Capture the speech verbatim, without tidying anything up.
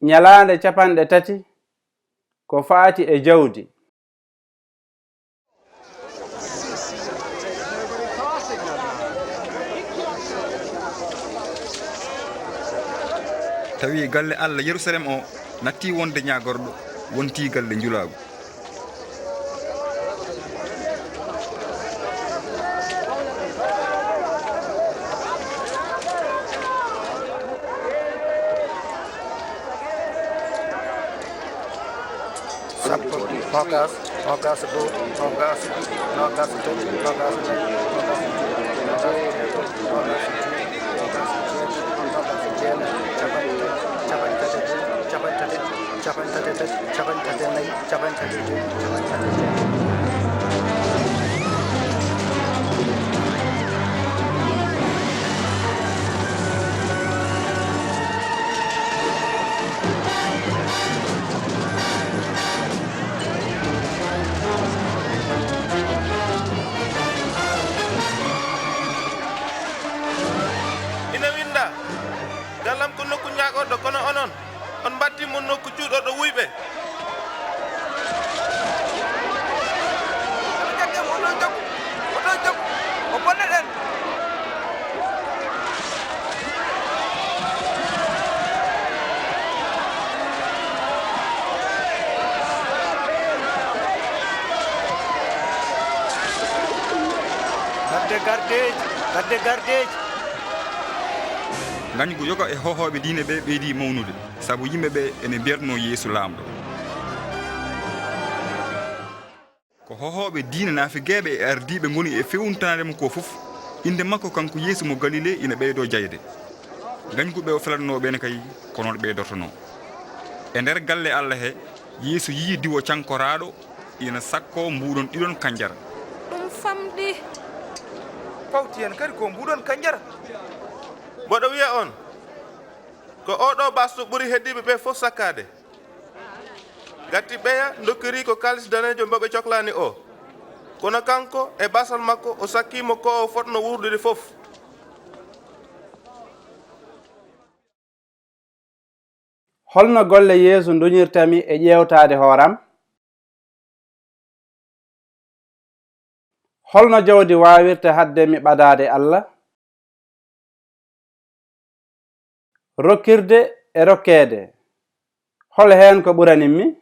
Ñalaande capanɗe tati ko faati e jawdi. Tawi galle Allah Yerusalem o natti wonde ñaagorɗo, wonti galle njulaagu. Sappo, noogaas, noogaas e goo, noogaas e ɗiɗi, noogaas e tati, noogaas e nayi, noogaas e joy, noogaas e jeetati, noogaas e joy, noogaas e jeetati, noogaas e jeenay, capanɗe tati, capanɗe tati e goo, capanɗe tati e tati, capanɗe tati e nayi, capanɗe tati e joy, capanɗe tati e jeetati. Ina winndaa, "Gallam ko nokku ñaagorɗo, kono onon, on mbaɗti mo nokku cuuɗorɗo wuyɓe." Garde gardeeji, garde gardeeji. Ngañgu yoga e hohooɓe diine ɓe ɓeydi mawnude, sabu yimɓe ɓe ene mbiyatnoo Yeesu laamɗo. Ko hohooɓe diine naafigeeɓe e ardiiɓe ngoni e fewnitanaade mo ko fof. Innde makko kanko Yeesu mo Galile ina ɓeydoo jayde. Ngañgu ɓe o felatnoo ɓeen kay, ko noon ɓeydortonoo. E nder galle Alla he, Yeesu yii diwo cankoraaɗo ina sakkoo mbuuɗon ɗiɗon kanjara. Ɗum famɗi. Fawti heen kadi ko mbuuɗon kanjara. Mboɗo wiya on, ko oo ɗoo baasɗo ɓuri heddiiɓe ɓee fof sakkaade. Gati ɓeya ndokkiri ko kaalis daneejo mbo ɓe coklaani o. Kono kanko e baasal makko o sakkii mo ko o fotno wuurdude fof. Holno golle Yeesu nduñirta mi e ƴeewtaade hooram? Holno jawdi waawirta haɗde mi ɓadaade Alla? Rokkirde e rokkeede, hol heen ko ɓuranim mi?